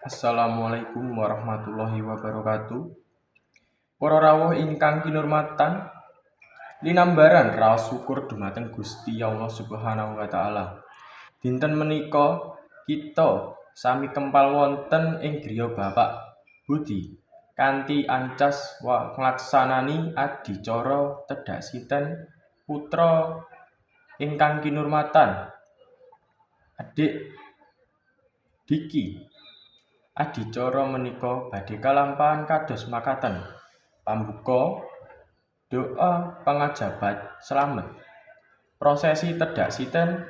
Assalamualaikum warahmatullahi wabarakatuh. Para rawuh ingkang kinurmatan, linambaran raos syukur dumateng Gusti Allah Subhanahu wa taala. Dinten menika kita sami kempal wonten ing griya Bapak Budi kanthi ancas nglaksanani adicara tedhak sinten putra ingkang kinurmatan, Adik Diki. Adicara menika badhe kalampahan kados makaten: pambuka, doa pangajabat slamet, prosesi tedhak sinten,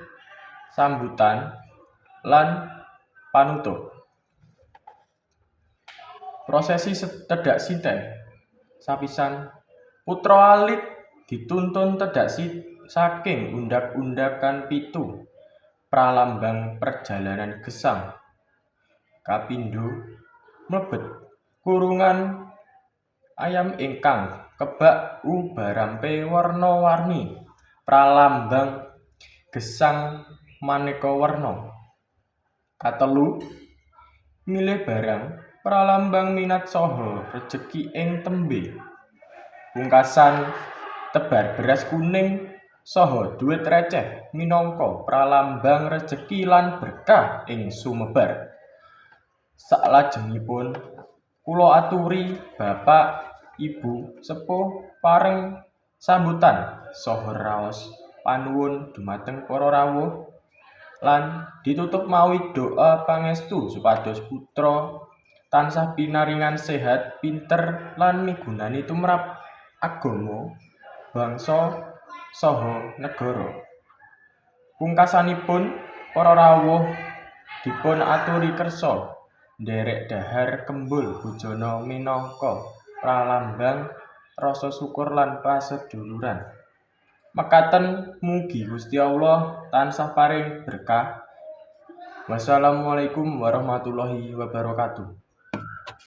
sambutan, lan panutup. Prosesi tedhak sinten. Sapisan, putra alit dituntun tedhak saking undak-undakan 7, pralambang perjalanan gesang. Kapindho, mlebet kurungan ayam ingkang kebak ubarampe werna-warni, pralambang gesang maneka werna. Katelu, milih barang, pralambang minat saha rejeki ing tembe. Pungkasan, tebar beras kuning saha dhuwit receh minangka pralambang rejeki lan berkah ing sumebar. Saklajengipun kula aturi bapak ibu sepuh pareng sambutan saha raos panuwun dumateng para rawuh lan ditutup mawi doa pangestu supados putra tansah pinaringan sehat, pinter lan migunani tumrap agama, bangsa saha negara. Pungkasanipun, para rawuh dipun aturi kersa nderek dhahar kembul bujana minangka pralambang rasa syukur lan paseduluran. Mekaten, mugi Gusti Allah tansah paring berkah. Wassalamualaikum warahmatullahi wabarakatuh.